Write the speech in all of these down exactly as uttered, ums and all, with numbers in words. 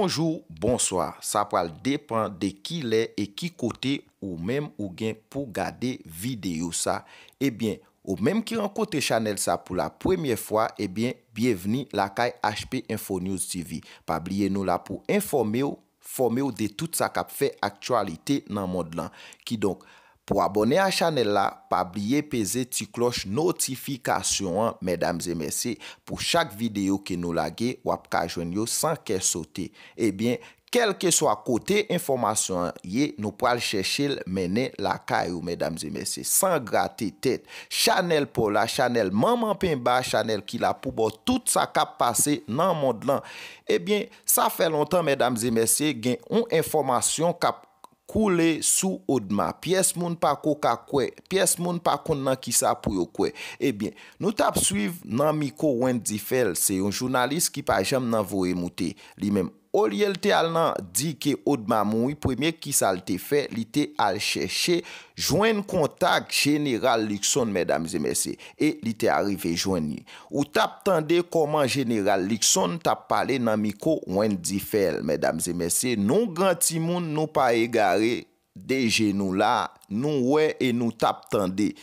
Bonjou, bonswa. Sa pral depann de ki lè e ki kote ou menm ou gen pou gade videyo sa. Ebyen, ou menm ki rankontre chanèl sa pou la premyè fwa, ebyen, byenvni lakay H P Info News T V. Pa bliye nou la pou enfòme w, fòme w de tout sa k ap fè aktyalite nan mond lan. Kidonk, pou abòne a chanèl la, pa bliye peze ti klòch notifikasyon an, medam e mesye, pou chak videyo ke nou lage, w ap ka jwenn yo san kè sote. Ebyen, kèlkeswa kote enfòmasyon an ye, nou pral chèche l mennen lakay ou, medam e mesye, san grate tèt. Chanèl pa w la, chanèl manman penba, chanèl ki la pou ba w tout sa k ap pase nan mond lan. Ebyen, sa fè lontan, medam e mesye, gen yon enfòmasyon k ap koule sou Odma. Pyès moun pa ko ka kwè, pyès moun pa konn nan kisa pou yo kwè. Ebyen, nou t ap swiv nan mikwo Wendy Phèl, se yon jounalis ki pa janm nan voye moute. Li menm, olye l te al nan di ke Odma mouri, premye kisa l te fè, li te al chèche jwenn kontak Jeneral Luckson, medam e mesye, e li te arive jwenn li. Ou t ap tande kòman Jeneral Luckson t ap pale nan mikwo Wendy Phèl, medam e mesye, nou gran timoun, nou pa egare, de je nou la, nou wè e nou t ap tande.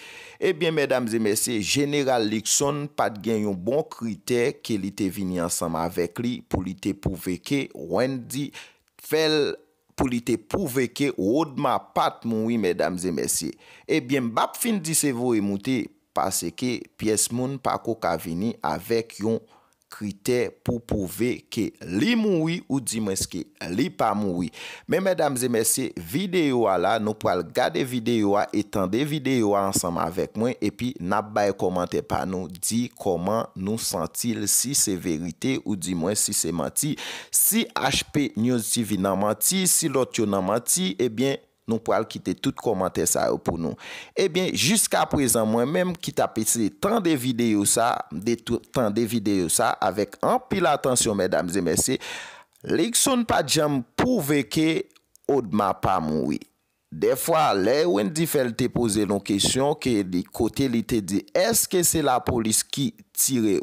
Ebyen, medam e mesye, Jeneral Luckson pa t gen yon bon kritè ke li te vini ansanm avèk li pou li te pwouve ke Wendy Phèl, pou li te pwouve ke Odma pa t mouri, medam e mesye. Ebyen, m p ap fin di se voye moute, paske pyès moun pa ko ka vini avèk yon kritè pou pwouve ke li mouri oudimwens ke li pa mouri. Men, medam e mesye, videyo a la, nou pral gade videyo a e tande videyo a ansanm avèk mwen, epi n ap bay kòmantè pa nou, di kòman nou santi l, si se verite oudimwens si se manti. Si H P News T V nan manti, si lòt yo nan manti, ebyen, nou pral kite tout kòmantè sa yo pou nou. Ebyen, jiskaprezan, mwen menm ki t ap eseye tande videyo sa, de tou-, tande videyo sa avèk anpil atansyon, medam e mesye, Luckson pa t janm pwouve ke Odma pa mouri. Dèfwa, lè Wendy Phèl te poze l yon kesyon, ke li, kote li te di, èske se lapolis ki tire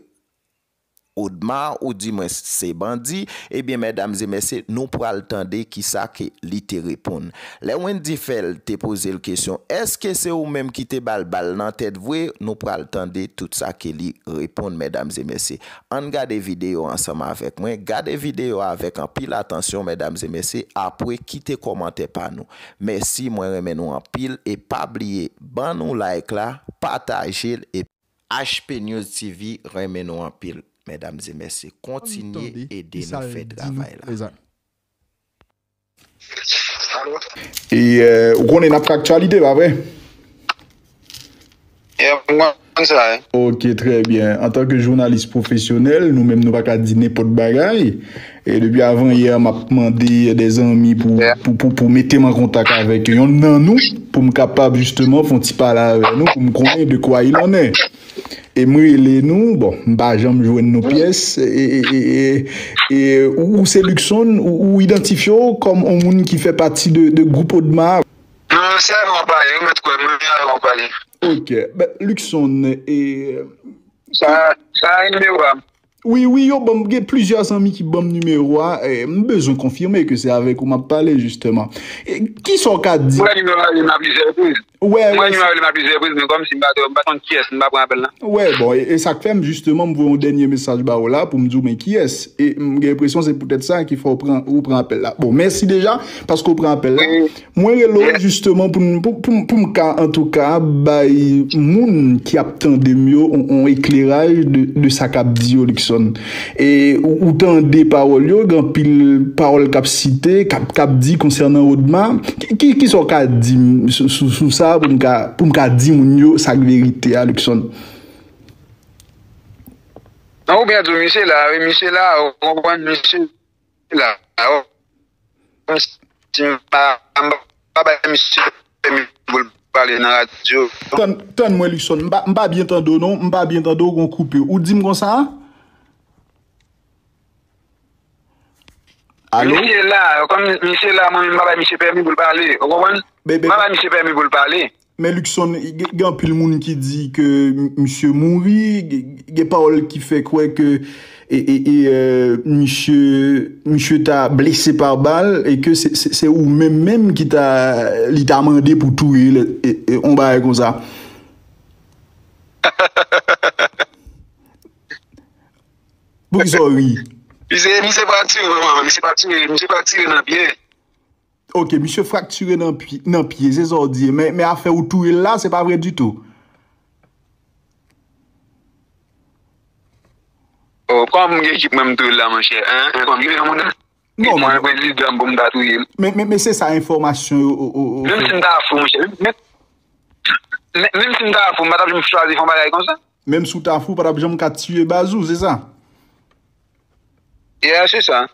Odma, oudimwens se bandi, ebyen, medam e mesye, nou pral tande kisa ke li te reponn. Lè Wendy Phèl te poze l kesyon, èske se ou menm ki te ba l bal nan tèt vre? Nou pral tande tout sa ke li reponn, medam e mesye. Ann gade videyo ansanm avèk mwen. Gade videyo a avèk anpil atansyon, medam e mesye. Apre, kite kòmantè pa nou. Mèsi, mwen renmen nou anpil. E pa bliye, ban nou like la, pataje l, e H P News T V renmen nou anpil, medam e mesye. Kontinye ede nou fè travay la. E, euh, ou konnen n ap fè aktyalite, pa vre? Yeah, m konn sa, wi. Ok, trè byen. Antanke jounalis pwofesyonèl, nou menm nou pa ka di nenpòt bagay. E depi avan yè, m ap mande de zanmi pou, pou, pou, pou mete m an kontak avèk yonn nan nou, pou m kapab jisteman fè yon ti pale avè nou, pou m konnen de quoi il en est. E m rele nou, bon, m pa janm jwenn nou pyès. E, e, e, e, e ou, ou se Luckson, ou, ou idantifye w kòm yon moun ki fè pati de, de gwoup Odma? Non, se avè w pale, ou mèt kwè, mwen menm avè w pale. Ok. Ben, Luckson, e. Sa, sa a nimewo a m. Wi, wi, yo ban m, gen plizyè zanmi ki ban m nimewo a. E, m bezwen konfime ke se avèk ou m ap pale, jisteman. E, kisa w ka di? Mwen nimewo a li nan plizyè repriz. Wè, wè. Mwen nimewo a li nan plizyè repriz, men kòmsi m pa t, m pa t konn kiyès m ta pran apèl la. Wè, bon, e, e sa k fè m, jisteman, m voye yon dènye mesaj ba w la pou m di w men kiyès. E m gen enpresyon se poutèt sa ki fè w pran, ou pran apèl la. Bon, mèsi deja, paske w pran apèl la. Wi. Mwen rele w jisteman pou m, pou, pou, pou m ka, antouka, bay moun ki ap tande m yo yon, yon ekleraj de, de sa k ap di yo, Luckson. E ou, ou tande pawòl yo, gen anpil pawòl k ap site, k ap, k ap di konsènan Odma. Ki, ki, kisa w ka di m sou, sou, sou sa pou m ka, pou m ka di moun yo sa k verite a, Luckson? Non, ou byen di w, misye la, wi, misye la, ou konprann, misye la, wi. Si m pa, m pa bay misye pèmi pou l pale nan radyo. Tann, tann mwen, Luckson. M pa, m pa byen tande w, non. M pa byen tande w, gon koupe. Ou di m konsa? Alo? Misye la, kòm misye la, mwen menm, m pa bay misye pèmi pou l pale. Ou konprann? M pa bay misye pèmi pou l pale. Men Luckson, gen, gen anpil moun ki di ke m- misye mouri, gen, gen pawòl ki fè kwè ke e, e, e, euh, misye, misye ta blese pa bal e ke se, se, se ou menm menm ki ta, li ta mande pou touye l, e, e, on bagay konsa. Poukisa w ri? Misye, misye fraktire, mwen, misye fraktire, misye fraktire nan pye. Ok, misye fraktire nan pye, nan pye, se sa w di. Men, men afè ou touye l la, se pa vre ditou. Oh, kòman m gen ekip mwen m touye l la, monchè? Hein? Hein, kòman m gen moun nan? Non, mwen prezidan pou m ta touye l. Men, men, men se sa enfòmasyon yo. Menm si m ta fou, monchè. Menm, menm, menm si m ta fou, m pa t ap janm chwazi fè yon bagay konsa. Menm si w ta fou, w pa t ap janm ka tiye baz ou, se sa? Yeah, se sa.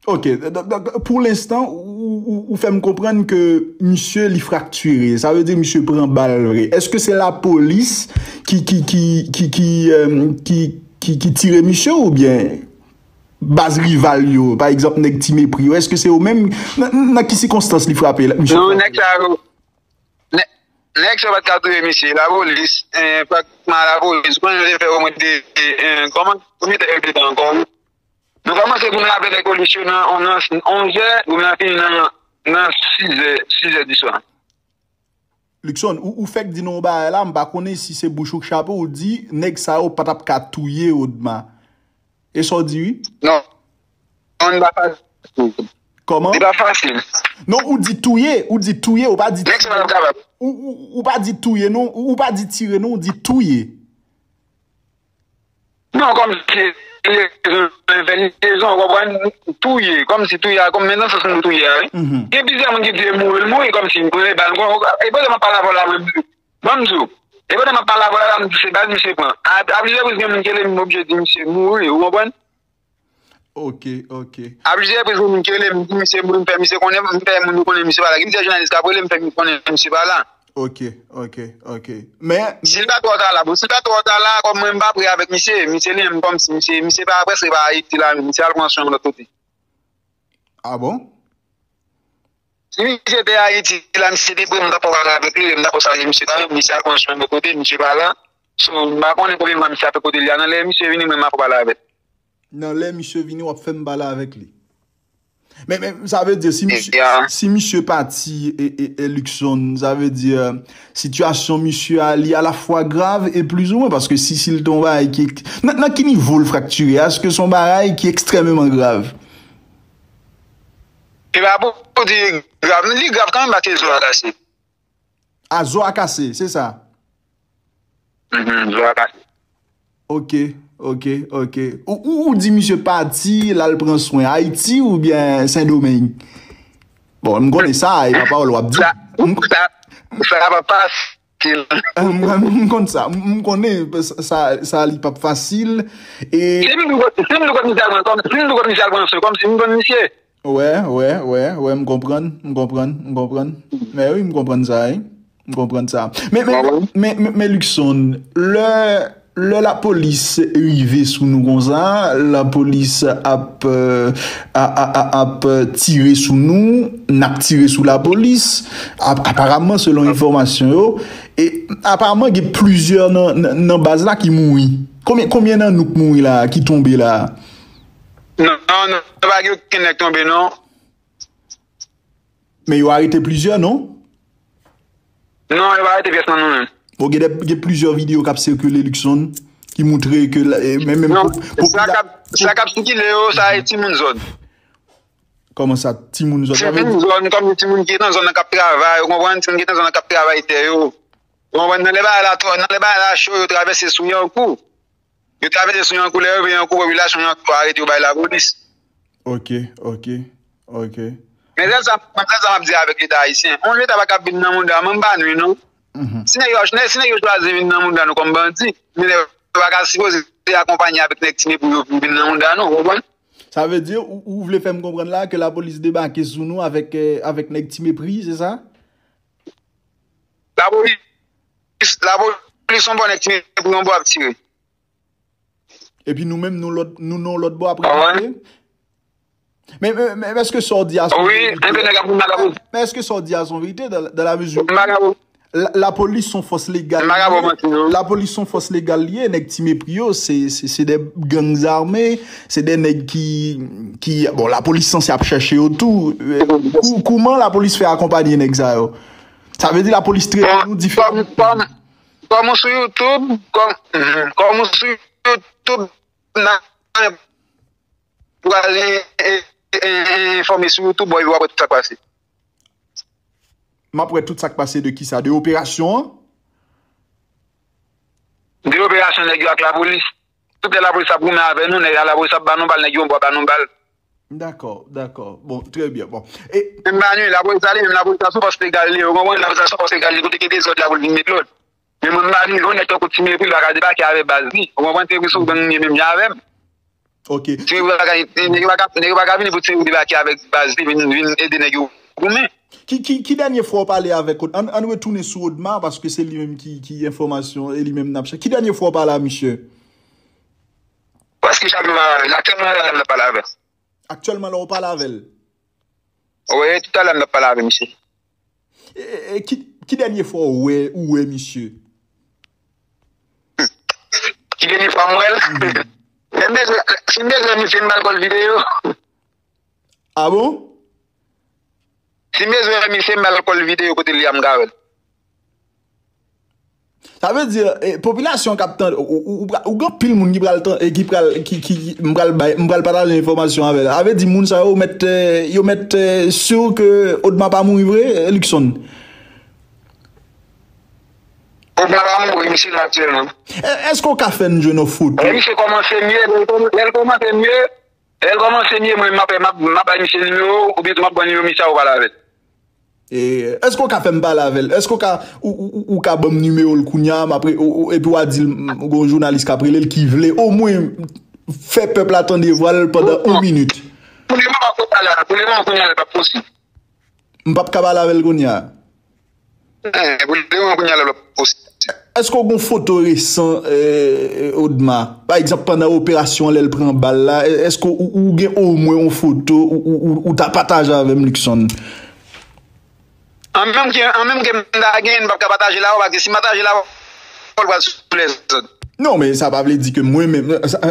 Ok, donk, donk, pou lenstan, ou, ou, ou fè m konprann ke misye li fraktire. Sa vle di misye pran bal vre. Èske se lapolis ki, ki, ki, ki, ki, euh, ki, ki, ki tire misye oubyen baz rival yo, pa egzanp, nèg Ti Mepri yo, èske se yo menm? Nan, nan ki sikonstans li frape, misye frape? Non, nèg sa yo, nè- nèg sa yo pa t ka touye misye. Lapolis, eh, praktikman lapolis, ou konnen yo te fè omwen de, eh, kòman, konbyen tan yo te fè ankò? Nou kòmanse goumen avèk lè polis yo nan, nan onzè, goumen an fini nan, nan sizè, sizè di swa. Luckson, ou, ou fèk di nou yon bagay la, m pa konnen si se bouch ou k chape, ou di nèg sa yo pa t ap ka touye Odma. E sa w di, wi? Non. Non, li pa fasil. Kòman? Li pa fasil. Non, ou di touye, ou di touye, ou pa di... Nèg sa yo pa t ap kapab. Ou, ou, ou pa di touye, non, ou, ou pa di tire, non, ou di touye. Non, kòmsi lezon, lezon, w konprann, touye, kòmsi touye a, kòm, men nan sans nou touye a, wi. Mhm. Gen plizyè moun ki di mouri, l mouri, kòmsi, mwen, bal, mwen, e pandan m ap pale avè w la, mwen, ban m di w, e pandan m ap pale avè w la, m di se bal misye pran. A, a plizyè repriz, gen moun ki rele m, m oblije di misye mouri, ou konprann? Ok, ok. A plizyè repriz, gen moun ki rele m, m di misye mouri, m fè misye konnen, m fè moun yo konnen misye pa la. Gen plizyè jounalis k ap rele m, fè m konnen misye pa la. Ok, ok, ok. Men... Si l pa twò ta la, bon, si l pa twò ta la, kòm mwen m pa prè avèk misye, misye li menm kòmsi misye, misye pa prèske pa Ayiti la, misye al pran swen lòt kote. Ah bon? Si misye te Ayiti la, misye te prè, m ta pral pale avèk li, m ta pral salye misye kanmenm, misye al pran swen lòt kote, misye pa la. So, m pa konnen konbyen mwa misye ap fè kote li a, nan lè misye vini, mwen m ap pale avè l. Nan lè misye vini, w ap fè m pale avèk li. Men, men, sa vle di, si misye, si misye pati, e, e, e Luckson, sa vle di, euh, sitiyasyon misye a, li alafwa grav e plizoumwen, paske si, si l te yon bagay ki, nan, nan ki nivo l fraktire a, èske se yon bagay ki ekstrèmeman grav? E pa pou, pou di grav, li grav kanmenm, paske zo a kase. A, zo a kase, se sa? Mhm, zo a kase. Ok, ok, ok. Ou, ou, ou di misye pati, l al pran swen Ayiti oubyen Sendomeng? Bon, m konnen sa, e pa pawòl w ap di. Sa, m, sa, sa pa fasil. M, m, m konn sa. M, m konnen sa, sa, sa li p ap fasil. E si m di w, si m di w kot misye al pran, kòm, si m di w kot misye al pran swen, kòmsi m konn misye. Wè, wè, wè, wè, m konprann, m konprann, m konprann. Men wi, m konprann sa, wi. M konprann sa. Men, men, men, men, men Luckson, lè, lè lapolis rive sou nou konsa, lapolis ap, euh, a, a, a, ap tire sou nou, n ap tire sou lapolis, ap-, aparaman, selon enfòmasyon yo, e aparaman, gen plizyè nan, nan, nan baz la ki mouri. Konbyen, konbyen nan nou k mouri la, ki tonbe la? Non, non, non, pa gen okenn nèg tonbe, non. Men yo arete plizyè, non? Non, yo pa arete pyès nan nou menm. Bon, gen de, gen plizyè videyo k ap sikile, Luckson, ki montre ke la, e, men, men... Non, sa k ap, sa k ap sikile yo, sa e timoun zòn. Kòman sa, timoun zòn? Sa vle di timoun zòn, kòm timoun ki nan zòn nan k ap travay, ou konprann? Timoun ki nan zòn nan k ap travay tè yo. Ou konprann? Nan lè bagay la twò, nan lè bagay la cho, yo travèse sou Yankou. Yo travèse sou Yankou, lè yo rive Yankou, popilasyon Yankou arete yo bay lapolis. Ok, ok, ok. Men sèl sa, men sèl sa m ap di avèk Leta ayisyen. On Leta pa ka vin nan mouda m, m pa nwi non. Mhm. Si nèg yo, si nèg yo chwazi vin nan mouda nou kòm bandi, men nèg yo pa ka sipoze akonpanye avèk nèg Ti Mepri pou yo vin nan mouda nou, ou konprann? Sa vle di, ou, ou vle fè m konprann la ke lapolis debake sou nou avèk, eh, avèk nèg Ti Mepri, se sa? Lapolis, lapolis, on bò nèg Ti Mepri, on bò ap tire. Epi nou menm, nou lòt, nou nan lòt bò ap... Ah ouais? Revante? Men, men, men, men èske sa w di a se yon verite? Wi, enben nèg ap vin nan lapolis. Men èske sa w di a se yon verite dans, dans la mesure où... M pa gen... Lapolis se yon fòs legal li ye. Lapolis se yon fòs legal li ye. Nèg Ti Mepri yo, se de gang zame, se de nèg ki, ki, bon, lapolis sanse ap chèche yo tou. Kouman lapolis fè akonpanye nèg sa yo? Sa vle di lapolis trete nou diferan. Kòm ou sou YouTube, kòm ou sou YouTube, nan pral enfòme sou YouTube, bon, epi w ap wè tout sa k pase. M ap wè tout sa k pase de kisa? De operasyon an? De operasyon nèg yo ak lapolis. Tout lè lapolis ap goumen avè nou, nèg lapolis ap ba nou bal, nèg yo pa ba nou bal. Dakò, dakò. Bon, trè byen. Bon. E menm pa nou, lapolis la li menm, lapolis la se yon fòs legal li ye, ou konprann? Lapolis la se yon fòs legal li, kote gen dezòd la pou l vin met lòd. Men mwen m pa vin, yon nèg tankou Ti Mepri, li pa ka debake avèk baz li. Ou konprann? Ti Mepri se yon gang li ye menm jan avè m. Ok. Ti Mepri pa ka, nèg yo pa ka, nèg yo pa ka vini pou Ti Mepri debake avèk baz li, vin, vin ede nèg yo goumen. Ki, ki, ki dènye fwa w pale avèk, ann, ann retounen sou Odma, paske se li menm ki, ki enfòmasyon, e li menm n ap chèche. Ki dènye fwa w pale a misye? Paske chak jou m pa pale avè l, aktyèlman la, m ap pale avè l. Aktyèlman la, w pale avè l? Wi, toutalè m t ap pale avè misye. E, e, e, ki, ki dènye fwa ou wè, ou wè misye? Ki dènye fwa m wè l? Si m bezwen, si m bezwen misye, m ba l kòl videyo. Ah bon? Si m bezwen misye, m ba l kòl videyo kote l ye a, m ka wè l. Sa vle di, e, popilasyon k ap tande, ou, ou, ou, ou gen anpil moun ki pral tan-, e, ki pral, ki, ki, ki, m pral bay, m pral pataje enfòmasyon avè l. Sa vle di moun sa yo mèt, e, yo mèt, e, si ke Odma pa mouri vre, e, Luckson? Odma pa mouri, misye la aktyèlman. E, èske w ka fè n jwenn yon foto? Lè misye kòmanse mye, lè l kòm-, lè l kòmanse mye, lè l kòmanse mye, mwen, m ap, m ap, m ap bay misye nimewo, oubyen tou m ap ban nimewo misye a, ou pale avè l. E, èske w ka fè m pale avè l? Èske w ka, ou, ou, ou, ou ka ban m nimewo l kounye a, m ap re-, ou, ou, epi w a di l, m, gen yon jounalis k ap rele l ki vle omwen fè pèp la tande vwa l pandan yon minit? Pou lemoman, pou lemoman, pou lemoman, kounye a, l p ap posib. M p ap ka pale avè l kounye a? Eh, pou lemoman, kounye a, l p ap posib. Èske w gen foto resan, eh, Odma? Pa egzanp, pandan operasyon an, lè l pran bal la, èske ou, ou gen omwen yon foto ou, ou, ou, ou ta pataje avè m, Luckson? An menm ke, an menm ke m ta gen, m p ap ka pataje l avè w, paske si m pataje l avè w, l pral sou lèzòd. Non, men sa pa vle di ke mwen menm, sa,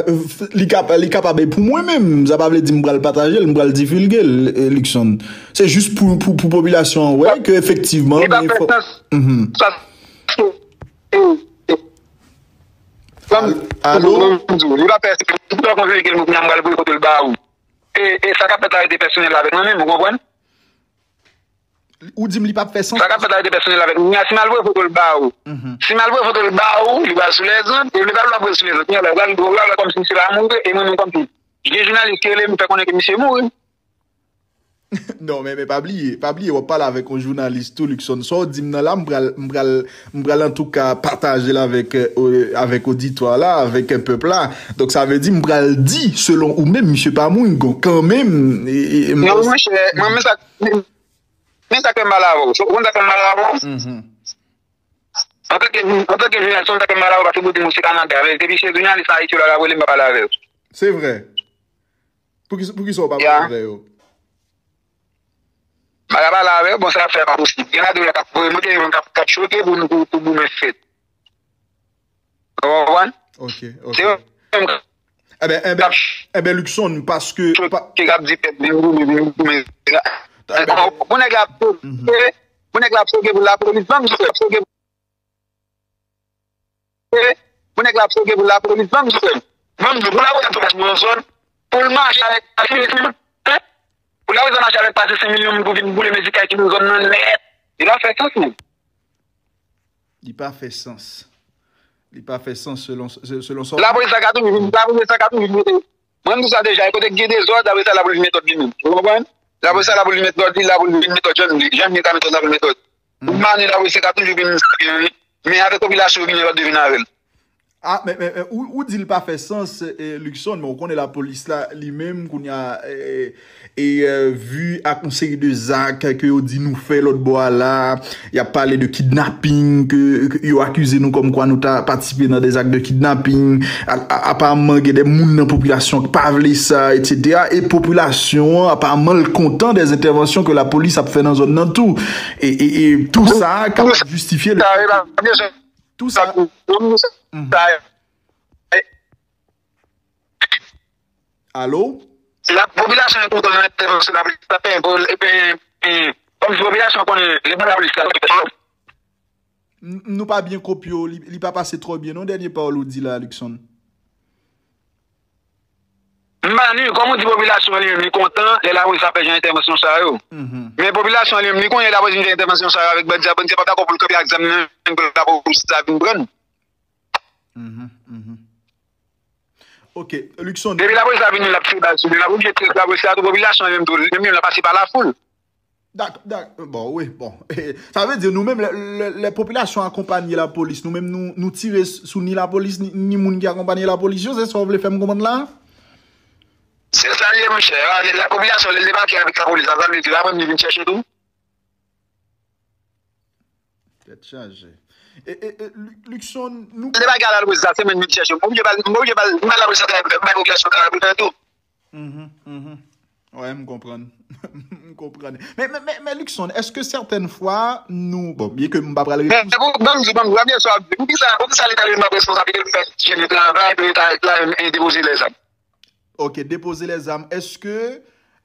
li ka, li kapab e pou mwen menm, sa pa vle di m pral pataje l, m pral divulge l, eh, Luckson. Se jis pou, pou, pou popilasyon an wè ke efektivman, li pa fè sans. Paske, eh, eh, alo? Li pa fè sans. Tout lè w konveye ke l, m pral voye foto l ba ou. E, e sa k ap fèt la rete pèsonèl avèk mwen menm, ou konprann? Ou di m li p ap fè sans? Sa k ap fèt la rete pèsonèl avèk mwen. Si m al voye foto l ba ou, si m al voye foto l ba ou, li pral sou lèzòd, e li pa pral voye sou lèzòd. Kounye a la, ou pral, ou pral wè kòmsi misye pa mouri, e mwen menm kòmsi gen jounalis ki rele m, fè konnen ke misye mouri. Non, men, men pa bliye, pa bliye, w ap pale avèk yon jounalis tou, Luckson. Sa w di m nan la, m pral, m pral, m pral antouka pataje l avèk, eh, avèk oditwa la, avèk, eh, pèp la. Donk, sa vle di, m pral di, selon ou menm, misye pa mouri, kanmenm. E, e, e, non, monchè, mwen, men sa, men sa k fè m pale avè w. Ou konn sa k fè m pale avè w? Antanke, antanke jounalis, ou konn sa k fè m pale avè w, paske m di misye Kanada. Men depi se jounalis Ayiti yo la k ap rele m, m pa pale avè yo. Se vre. Poukisa, poukisa w pa pale avè yo? M pa ka pale avè yo, bon, sa fè pa posib. Gen ladan yo k ap voye monte, yo k ap, k ap choke pou nou, pou, pou goumen fèt. Ou konprann? Ok, ok. Se yo menm k ap, eh ben, eh ben, eh ben, Luckson, paske, choke, k ap di pèp vin goumen, vin goumen. Eh ben, pou nèg la ap choke, pou nèg la ap choke pou lapolis, ban m di, ap choke pou nèg la ap choke pou lapolis, ban m di, ban m di, pou lapolis ap sou yon zòn, pou l mache avèk pase senk mil, hein? Pou lapolis ap mache avèk pase senk milyon moun pou vin boule mezi kay ki nan zòn nan nèt. Li pa fè sans, non. Li pa fè sans. Li pa fè sans selon, se-, selon sa w di. Lapolis la ka toujou vin, lapolis la ka toujou vin mete. Mwen, m di sa deja, e kote k gen dezòd, lapolis la la pou l vin met lòd li menm. Ou konprann? Lapolis la la pou l vin met lòd li, la pou l vin met lòd, jan, jan li ka met lòd, la pou l met lòd. Tout mani, lapolis la ka toujou vin, men avèk popilasyon vini, lòd yo vin avè l. Ah, men, men, men, ou, ou di l pa fè sans, eh, Luckson, men ou konnen lapolis la, li menm, kounye a, eh, e, eh, vi ak yon seri de zak ke yo di nou fè lòt bò a la, y ap pale de kidnaping, ke, ke yo akize nou kòmkwa nou ta patisipe nan de zak de kidnaping, a, a, aparamman gen de moun nan popilasyon ki pa vle sa, et cetera. E popilasyon an, aparamman, l kontan de entèvansyon ke lapolis ap fè nan zòn nan tou. E, e, e tou sa kapab jistifye le fè ke, tou sa. Mhm. Alo? La popilasyon an kontan nan entèvansyon lapolis la, epi, epi, kòmsi popilasyon konnen, lè lapolis la, N-, nou pa byen konprann, li, li pa pase twò byen, non, dènye pawòl ou di la, Luckson. M pa ni, kòm ou di popilasyon an li menm, li kontan, lè lapolis ap fè jan entèvansyon sa yo. Mhm. Men popilasyon an li menm, li konnen lapolis vin fè entèvansyon sa yo avèk bandi a, bandi a pa dakò pou l kanpe ak zam nan, pou lapolis la vin pran l. Mhm, mhm. Ok, Luckson. Depi lapolis la vini, l ap tire bal sou li, l ap oblije tire lapolis la tou, popilasyon an li menm tou, li menm l ap pase pa lafoul. Dak-, dak-, bon, wi, bon. Sa vle di, nou menm, lè, lè, lè popilasyon akonpanye lapolis, nou menm, nou, nou tire s-, sou ni lapolis, ni, ni moun ki akonpanye lapolis yo, se sa w vle fè m konprann la? Se sa l ye, monchè. A, lè, lè popilasyon, lè l debake avèk lapolis la, sa vle di, la menm, li vin chèche tou. Tèt chaje. E, e, e, Lu-, Luckson, nou. Lè bagay lapolis la, se menm li vin chèche. M oblije ba l, m oblije ba l, m ba l lapolis la travay pou fè, m ba l popilasyon travay pou fè tou. Mhm, mhm. Wè, m konprann. M konprann. Men, men, men, men Luckson, èske sètèn fwa nou, bon, byen ke m pa pral reponn. Men, men pou, ban m di, ban m di, ban m di sa w ap di. Poukisa, poukisa Leta li menm pa pran responsablite l pou fè jèn yo travay, pou Leta la menm depoze lèzam? Ok, depoze lèzam. Èske,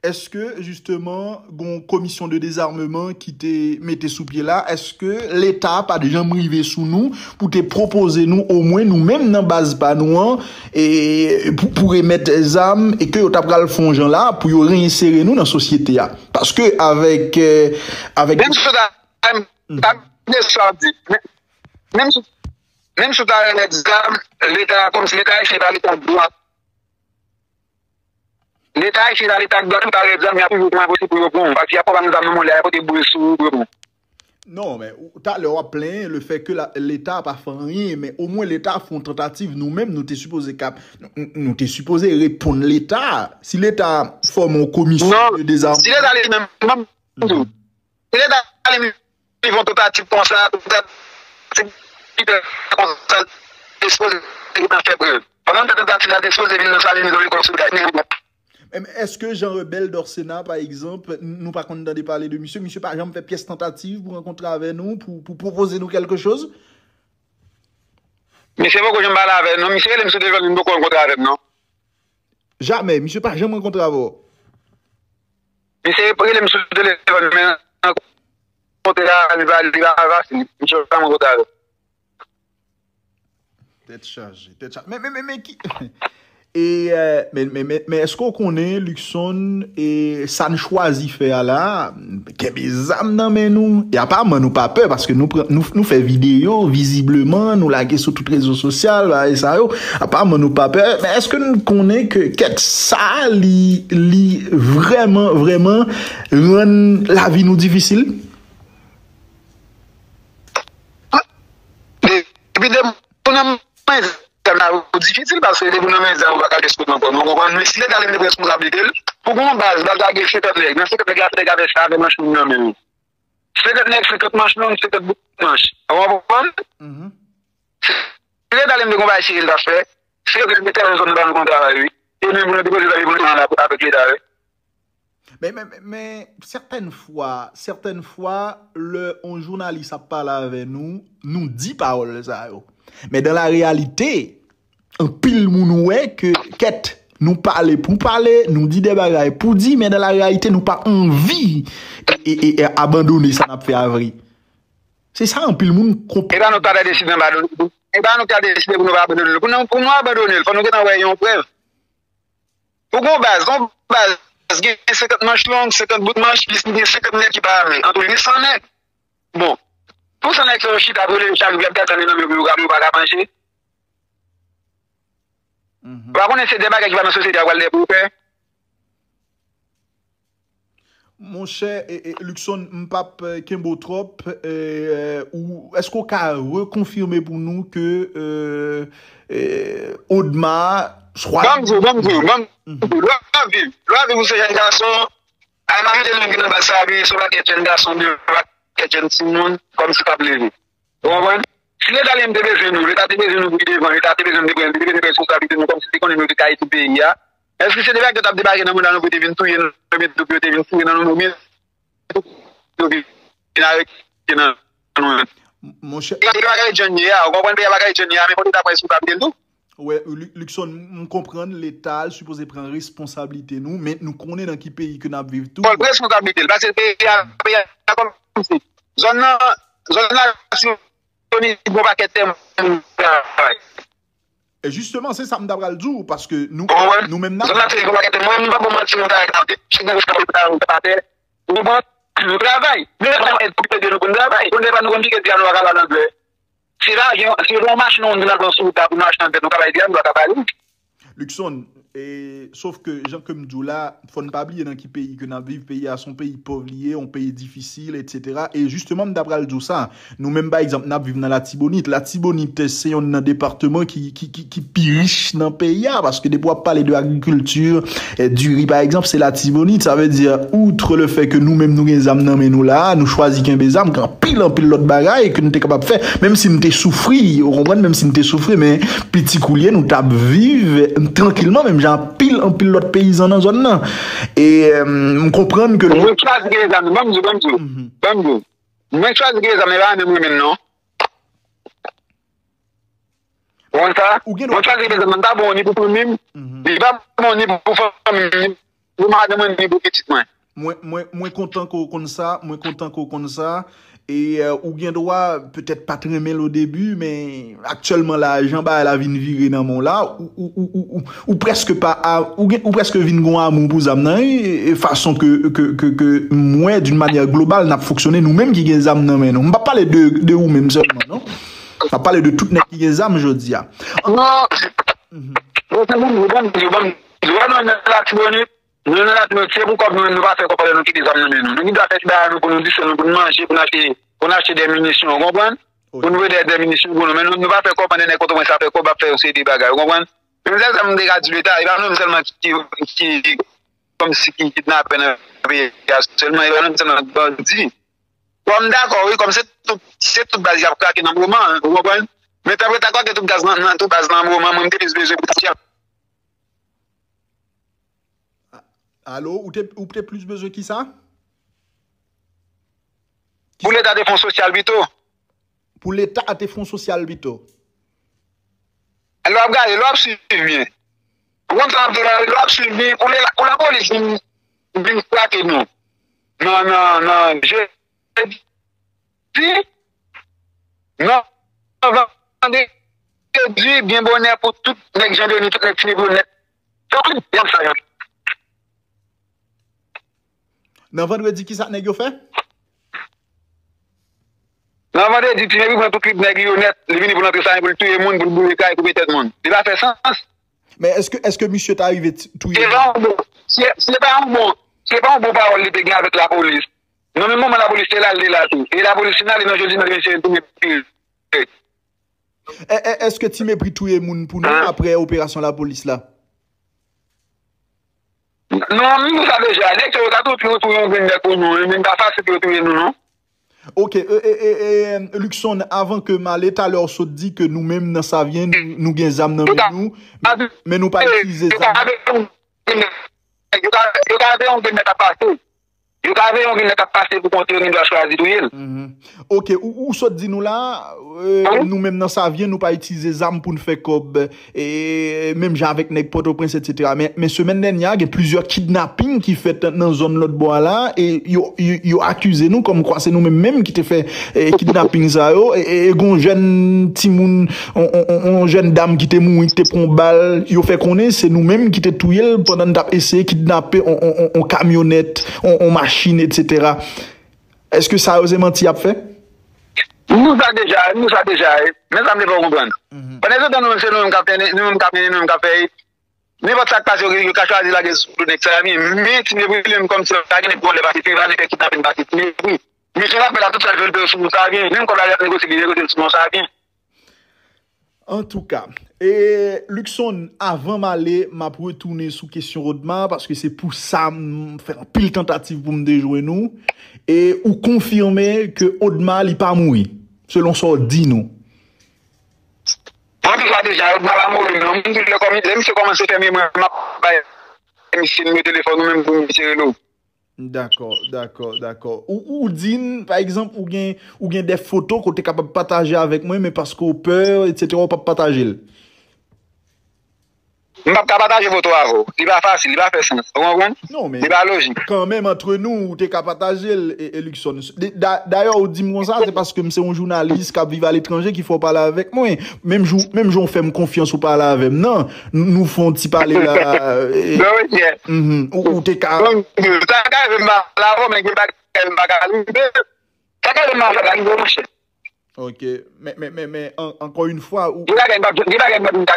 èske, jisteman, gon komisyon de dezarmeman ki te mete sou pye la? Èske Leta pa t janm rive sou nou pou te pwopoze nou, omwen nou menm nan baz pa nou an, e, pou, pou remèt zam e ke yo ta pral fè yon jan la pou yo reyensere nou nan sosyete a. Paske avèk, eh, avèk. Menm si w ta, ta, ta, menm si w ta remèt zam, Leta, kòmsi Leta ayisyen pa Leta dwat. Leta ayisyen pa Leta dwat, ou ta remèt zam, y a toujou kòman posib pou yo pran w. Paske y a pran zam nan men w, y a pote bouyo sou ou pou yo pran w. Non, men ou, talè w ap plenyen le fè ke la, Leta pa fè anyen, men omwen Leta fè yon tantativ, nou menm, nou te sipoze kap, nou, nou, nou te sipoze reponn Leta. Si Leta fòme yon komisyon de dezarm. Si Leta li menm, menm, si Leta li menm, li fè yon tantativ konsa, tantativ ki fè konsa, li sipoze gentan fè prèv. Pandan l fè tantativ la, li sipoze vin nan Salinit, nan lekòl Soda, men li pa. Men èske Jean Rebel Dorcénat, pa egzanp, n-, nou pa konn tande pale de misye? Misye pa janm fè pyès tantativ pou rankontre avè nou, pou, pou pwopoze nou kèlke choz? Misye poko janm pale avè m, non. Misye rele m sou telefòn, li poko rankontre avè m, non. Jamè, misye pa janm rankontre avè w? Misye rele m sou telefòn, men rankontre a, li pa, li pa fasil. Misye pa janm rankontre avè m. Tèt chaje, tèt chaje. Men, men, men, men ki. E, eh, men, men, men, men èske w konnen, Luckson, e sa n chwazi fè a la, kenbe zam nan men nou? E aparamman, nou pa pè, paske nou pran, nou, nou fè videyo, vizibleman, nou lage sou tout rezo sosyal, bagay sa yo. Aparamman, nou pa pè. Men èske nou konnen ke kèt sa, li, li vrèman, vrèman rann lavi nou difisil? Depi depi w nan men zam la, ou difisil, paske depi w nan men zam, ou pa ka al eskonn ankò, non, ou konprann? Men si Leta li te pran responsablite l, pou gon baz, baz la gen senkant nèg, nan senkant nèg la, fè nèg la fè sa avè manch long nan men yo. Senkant nèg, senkant manch long, senkant bout manch. Ou konprann? Mhm. Si Leta li te gon bagay serye l t ap fè, se yo ki te mete nan zòn nan ba nou kontra, wi. E menm pou nou depoze zam pou nou ann avèk Leta, wi. Men, men, men, men, sètèn fwa, sètèn fwa, lè yon jounalis ap pale avè nou, nou di pawòl sa yo. Men dan la reyalite, anpil moun wè ke, kèt, nou pale pou pale, nou di de bagay pou di, men dan la reyalite, nou pa anvi e, e, e, e abandone sa n ap fè a vre. Se sa anpil moun konprann. E pa nou k ta deside n abandone. E pa nou k ta deside pou nou pa abandone l. Pou nou, pou nou abandone l, fò nou gentan wè yon prèv. Pou gon baz, gon baz gen senkant manch long, senkant bout manch, plis li gen senkant nèg ki pa ame. Antre li san nèg. Bon, pou san nèg sa yo chita, pou yo leve chak jou, y ap gade sa nan men yo, pou yo pa ka manje. Mhm. Ou pa konnen se de bagay ki pa nan sosyete a, pral de pou pè. Monchè, e, e, Luckson, m p ap, e, kenbe w twòp. E, ou, èske w ka rekonfime pou nou ke, e, e, Odma chwazi... Ban m di w, ban m di w, ban m di w. Lè w ap viv, lè w ap viv ou se jèn gason, al mache nou vin anba sa, vin sou pakèt jèn gason, vin pakèt jèn timoun, kòmsi k ap leve. Ou konprann? Si Leta li menm te bezwen nou, Leta te bezwen nou pou li devan, Leta te bezwen nou te pran, li te bezwen pran responsablite nou kòmsi li te konnen nou te ka etid peyi a. Èske se debake yo t ap debake nan manda nou pou yo te vin touye nou, ebyen tou pou yo te vin foure nan nou, oubyen tou pou yo vin arete nan nou menm? Monchè, peyi a pa ka ret jan l ye a, ou konprann, peyi a pa ka ret jan l ye a, men fò Leta pran responsablite l tou. Wè, Lu- Luckson, m konprann Leta a sipoze pran responsablite nou, men nou konnen nan ki peyi ke n ap viv tou. Fò l pran responsablite l, paske peyi a, peyi a kòmsi zòn nan, zòn nan Latibonit, gon pakèt tè moun travay. E jisteman, se sa m ta pral di w, paske nou, nou menm n ap... Zòn Latibonit, gon pakèt tè moun, m pa bon manti, moun travay nan tè. Chak jou, chak jou, atè. Ou konprann? Nou travay. Nou travay pou pede nou pou n travay. Kounye a nou konn pike djab nou pa ka pale anglè. Si pa gen, si pa yon machin nou vin al pran sou wout la pou nou achte anglè, nou ka bay djab, nou pa ka pale. Luckson, e, sof ke, jan ke m di w la, fò n pa bliye nan ki peyi ke n ap viv. Peyi a se yon peyi pòv li ye, yon peyi difisil, etsetera. E jisteman, m ta pral di w sa. Nou menm, pa egzanp, n ap viv nan Latibonit. Latibonit, se yonn nan depatman ki, ki, ki, ki pi rich nan peyi a, paske depi w ap pale de agrikilti, e, diri, pa egzanp, se Latibonit. Sa vle di, outre le fait que nou menm nou gen zam nan men nou la, nou chwazi kenbe zam, gen anpil, anpil lòt bagay ke nou te kapab fè. Menm si n te soufri, ou konprann, menm si n te soufri, men piti koulye nou t ap viv trankilman, menm jan anpil, anpil lòt peyizan nan zòn nan. E, e, m konprann ke... Mwen chwazi gen zam, ban m di w, ban m di w, ban m di w. Mwen chwazi gen zam, e pa menm mwen menm non. Ou konn sa? Ou gen dwa... Mwen chwazi gen zam, m ta bon ni pou fanmi m, li pa bon ni pou fanmi m, ni pou madanm mwen, ni pou pitit mwen. Mwen, mwen, mwen kontan ke w konn sa, mwen kontan ke w konn sa. E, e, ou gen dwa petèt pa t renmen l o debi, men aktyèlman la, jan bagay la vin vire nan men w la, ou, ou, ou, ou, ou, ou prèske pa a, ou gen, ou prèske vin gon amou pou zam nan, e, e fason ke, ke, ke, ke m wè d'une manière globale n ap fonksyone, nou menm ki gen zam nan men nou. M p ap pale de, de ou menm sèlman, non. M ap pale de tout nèg ki gen zam jodi a. Non. Bon, se moun, bon, bon, bon, bon, nou nan Latibonit, nou nan Latibonit, se pou kòb nou menm, nou pa fè kòb pandan nou kite zam nan men nou. Nou gen dwa fè ti bagay nou pou nou distann nou, pou nou manje, pou nou achte, pou nou achte de minisyon, ou konprann? Pou nou vle de, de minisyon pou nou. Men nou, nou pa fè kòb pandan nèg Pòtoprens ap fè kòb, ap fè yon seri de bagay, ou konprann? Men sèl sa m te ka di Leta, e pa nou menm sèlman ki, ki, kòmsi ki kidnapè nan peyi a sèlman, e pa nou menm sèlman bandi. Bon, m dakò, wi, kòm se tout, se tout baz y ap krake nan moman an, ou konprann? Men tanpri ta krake tout gaz nan, nan tout baz nan moman, mwen, m te plis bezwen pou ti... Alo, ou te, ou te plis bezwen ki sa? Pou Leta te fè yon sosyal pito. Pou Leta te fè yon sosyal pito. Lè w ap gade, lè w ap swiv byen. Ou konn sa m ap di w la, lè w ap swiv byen, pou lè, pou lapolis vin, vin krake nou. Nan, nan, nan, jedi, nan, vandredi, byen bonè pou tout nèg Jan Deni, tout nèg Ti Mepri yo nèt. Tanpri, y ap sa yo. Nan vandredi, ki sa nèg yo fè? Nan vandredi, Ti Mepri pran tout kit nèg li yo nèt. Li vini pou l antre sa, pou l touye moun, pou l boule kay, koupe tèt moun. Li pa fè sans. Men èske, èske misye ta rive t-, touye moun? Se pa yon bon, se, se pa yon bon, se pa yon bon pawòl li te gen avèk lapolis. Nan menm moman lapolis te la, li te la tou. E lapolis fin ale nan jodi, nan misye tou mete. E, e, èske Ti Mepri touye moun pou nou apre operasyon lapolis la? Non, m di w sa deja. Nèg sa yo ka tou touye, touye yon grenn nèg pou nou, men pa fasil pou yo touye nou, non. Ok, e, e, e, e, Luckson, avan ke m ale, talè w sot di ke nou menm nan Savyen, nou, nou gen zam nan men nou, men nou pa itilize zam. Yo ka, yo ka veye yon grenn nèg ap pase. Yo ka veye yon grenn nèg ap pase pou kont yo, gen dwa chwazi touye l. Mhm. Ok, ou, ou sot di nou la, e, nou menm nan Savyen, nou pa itilize zam pou n fè kòb, e, menm jan avèk nèg Pòtoprens, etsetera. Men, men semèn dènyè a, gen plizyè kidnaping ki fèt nan zòn lòt bò a la, e yo, yo, yo akize nou kòmkwa se nou menm menm ki te fè, e, kidnaping sa yo, e, e, e gon jèn timoun, on, on, on, on jèn dam ki te mouri, ki te pran bal, yo fè konnen se nou menm ki te touye l pandan n t ap eseye kidnape on, on, on, on kamyonèt, on, on machin, etsetera. Èske sa yo se manti y ap fè? M di w sa deja, m di w sa deja, e. Men sa m te fè w konprann. Mhm. Pandan se tan nou menm, se nou menm k ap mennen, nou menm k ap mennen, nou menm k ap fè, Nenpòt sa k pase, yo, yo ka chwazi lage sou do nèg sa a byen. Men ti mepri li menm kòmsi pa gen nèg vòlè pase, se pa nèg fè kidnape pase ti mepri. Men jan l ap fè la, tout sa l jwenn sou sa a byen. Menm kòb la li ap negosye, li negosye l sou non sa a byen. Antouka, e Luckson, avan m ale, m ap retounen sou kesyon Odma, paske se pou sa m fè anpil tantativ pou m te jwenn ou. E ou konfime ke Odma li pa mouri, selon sa w di nou. Mwen di sa deja, Odma pa mouri non. Mwen di lè kòm lè misye kòmanse fè memwa, m ap bay misye nimewo telefòn ou menm pou misye rele w. Dakò, dakò, dakò. Ou, ou di n, pa egzanp, ou gen, ou gen de foto ke w te kapab pataje avèk mwen, men paske w pè, etsetera, ou p ap pataje l. M p ap ka pataje foto avè w. Li pa fasil, li pa fè sans. Ou konprann? Non, men li pa lojik. Kanmenm, antre nou, ou te ka pataje l, e, e Luckson. Dayè, ou di m konsa, se paske m se yon jounalis k ap viv aletranje ki fè w pale avèk mwen. Menm jan, menm jan w fè m konfyans ou pale avè m nan, nou fè yon ti pale la. Ou te ka. Sa ka rive m pa la, men gen bagay m pa ka rive. Sa ka rive m pa ka rive, monchè. Ok. Men, men, men, men, ankò yon fwa, ou. Gen bagay m pa ka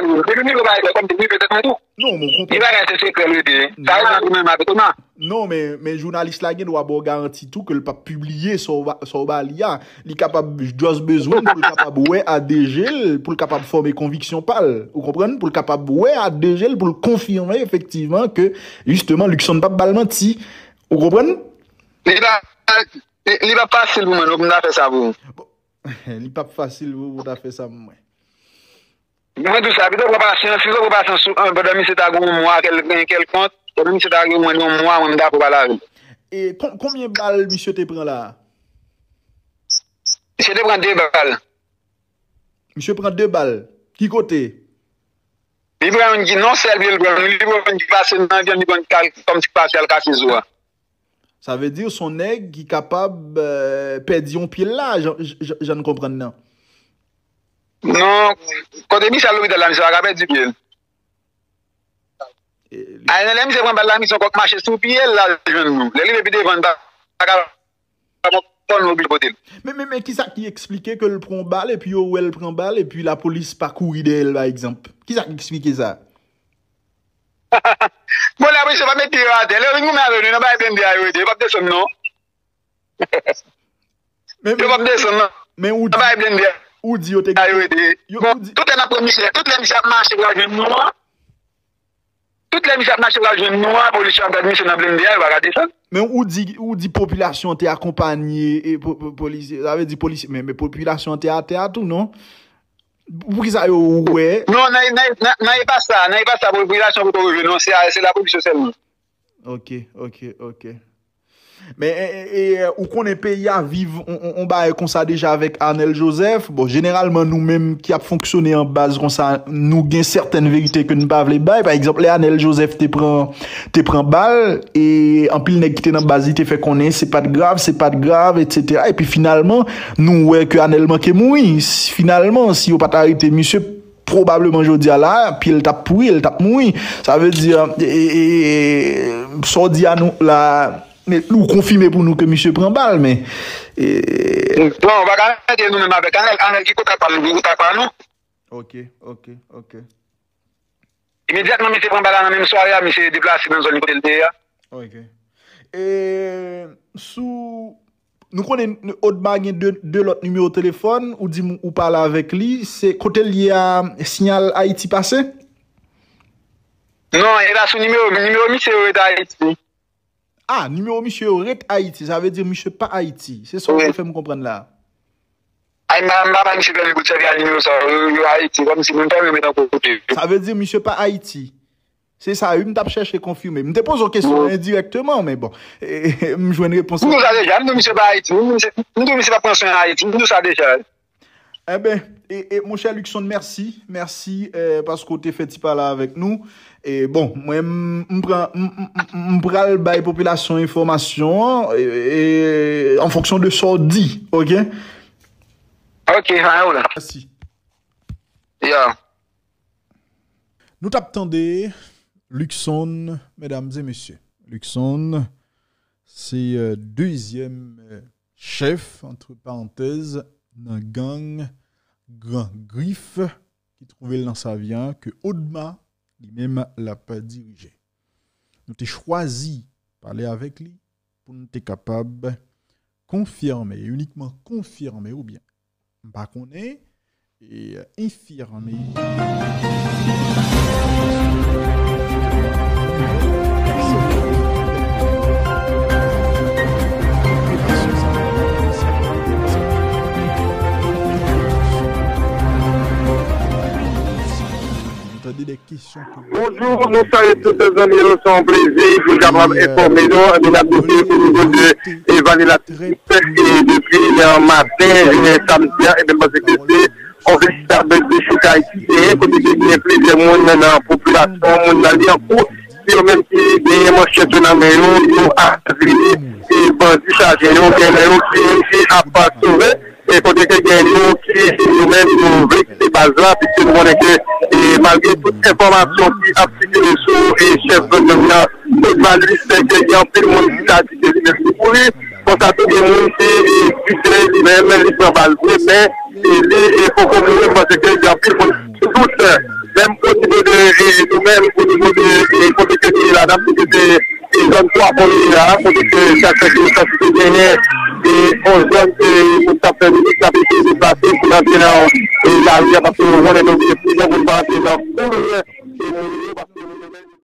rive. Depi m rive pa rive, kòm depi m rive tèt mwen tou. Non, men ou konprann. Gen bagay se sekrè l rete. Sa rive nan menm avèk Odma. Non, men, men jounalis la gen dwa ba w garanti tou ke l p ap pibliye sa w ba li a. Li kapab just bezwen pou l kapab wè a de je l, pou l kapab fòme konviksyon pa l. Ou konprann? Pou l kapab wè a de je l, pou l konfime efektivman ke, jisteman, Luckson p ap ba l manti. Ou konprann? Li pa, li, li p ap fasil pou mwen, non, pou m ta fè sa pou ou. Li p ap fasil pou, pou ta fè sa pou mwen. Mwen di w sa, pito pran pasyans, pito pran pasyans sou an, pandan misye ta gen yon mwa kèl, kèlkonk, pandan misye ta gen mwen yon mwa, mwen m ta pou pale avè l. E kon, konbyen bal misye te pran la? Misye te pran de bal. Misye pran de bal. Ki kote? Li pran youn ki non sèl pye l pran, li pran youn ki pase nan vyann, li pran kòm ti pase al kase zo a. Sa vle di se yon nèg ki kapab euh, pèdi yon pye l la, jan, jan, jan n konprann nan. Non, kote misye al lopital la, misye pa ka pèdi pye l. Ay, nan lè misye pran bal la, misye kòk mache sou pye l la jwenn nou. Lè li rive pi devan, li pa pa ka pran kòn oblije pote l. Men, men, men kisa ki eksplike ke l pran bal epi yo wè l pran bal epi lapolis pa kouri dèyè l, pa egzanp? Kisa ki eksplike sa? Bon, la polis yo pa met pye yo atè. Lè yo vin goumen avè nou, nan bay blende a yo ede. Yo p ap desann, non. Yo p ap desann, non. Men ou di, ou di yo te gen. Yo, bon, ou di, tout lè n ap pran misye, tout lè misye ap mache pral jwenn nou an, tout lè misye ap mache pral jwenn nou an, polis yo ap gad misye nan blende a, yo pa ka desann. Men ou di, ou di popilasyon an te akonpanye e po, po, polisye, sa vle di polisye, men, men popilasyon an te atè a tou, non? Poukisa yo wè? Non, nan, nan, nan, nan e pa sa, nan e pa sa, popilasyon pou tou rive, non, se, se lapolis yo sèlman. Ok, ok, ok. Men, e, e, e, ou konnen peyi a viv on, on, on bagay konsa deja avèk Arnel Joseph. Bon, jeneralman, nou menm ki ap fonksyone an baz konsa, nou gen sèten verite ke nou pa vle bay. Pa egzanp, lè Arnel Joseph te pran, te pran bal, e anpil nèg ki te nan baz li te fè konnen se pa t grav, se pa t grav, etsetera. Epi finalman, nou wè ke Arnel manke mouri. Finalman, si yo pa t arete misye, pwobableman jodi a la, pye l t ap pouri, l t ap mouri. Sa vle di, e, e, e, sa w di a nou la, men ou konfime pou nou ke misye pran bal, men. E, non, ou pa ka mete nou menm avèk Anèl. Anèl ki kontak pa nou, ki kontak pa nou. Ok, ok, ok. Imedyatman misye pran bal la nan menm sware a, misye deplase nan zòn kote l te ye a. Ok. E, sou Nou konnen Odma gen de, de lòt nimewo telefòn, ou di m ou pale avèk li, se kote l ye a, Siyal Ayiti pase? Non, e pa sou nimewo, nimewo misye yo ret Ayiti. Ah, nimewo misye yo ret Ayiti, sa vle di misye pa Ayiti. Se sa w vle fè m konprann la. Ay, m pa, m pa bay misye pèmi pou l sèvi ak nimewo sa yo, yo Ayiti, kòmsi moun pa yo met an kote yo. Sa vle di misye pa Ayiti. Se sa wi m t ap chèche konfime. M te poze w kesyon endirèkteman, men bon, m jwenn repons la. M di w sa deja, m di w misye pa Ayiti, m di w misye p ap pran swen Ayiti, m di w sa deja. Enben, e, e, monchè Luckson, mèsi, mèsi, e, paske w te fè ti pale avèk nou. E, bon, mwen, m, m pran, m, m, m, m pral bay popilasyon enfòmasyon an, e, e, an fonksyon de sa w di, ok? Ok, pa gen pwoblèm. Mèsi. Yeah. Nou t ap tande Luckson, medam e mesye. Luckson, se, euh, dezyèm, euh, chèf, antre parantèz, nan gang Gran Grif, ki twouve l nan Savyen, ke Odma li menm l ap dirije. Nou te chwazi pale avèk li pou nou te kapab konfime, inikman konfime oubyen, m pa konnen, e enfime. Nou tande de kesyon ke... Bonjou, nou salye tout zanmi nou. Se yon plezi pou n kapab enfòme nou. Ebyen, n ap di ke o nivo de, e, Vanila Trip, e, depi, e, maten jounen samdi a, ebyen, m panse ke se yon veritab dechoukay ki genyen, kote ke gen plizyè moun nan popilasyon, moun nan Lyankou, se yo menm ki genyen manchèt yo nan men yo, yo avize, e, bandi chaje yo, gen nan yo ki, ki ap sove. E kote ke gen yo ki yo menm yo vle kite baz la, piske nou konnen ke, e, malgre tout enfòmasyon ki ap sikile sou, e, chèf gang nan, Claude Malis, ke gen anpil moun ki ta di ke li menm li mouri, konsa tou gen moun ki, e, di ke li menm li pran bal vre, men, e, li, e, poko mouri, paske gen anpil moun ki dout, menm o nivo de, e, nou menm, o nivo de, e, kote ke li ye la, n ap di ke se e zòn twa pon li ye a, kote ke chak fè ke yo santi ke genyen, e, yon zòn ke moun k ap fè vizit, k ap eseye deplase pou l antre nan, e, lari a, paske yo konnen nou gen plizyè moun pa antre nan foul, e moun yo, paske moun yo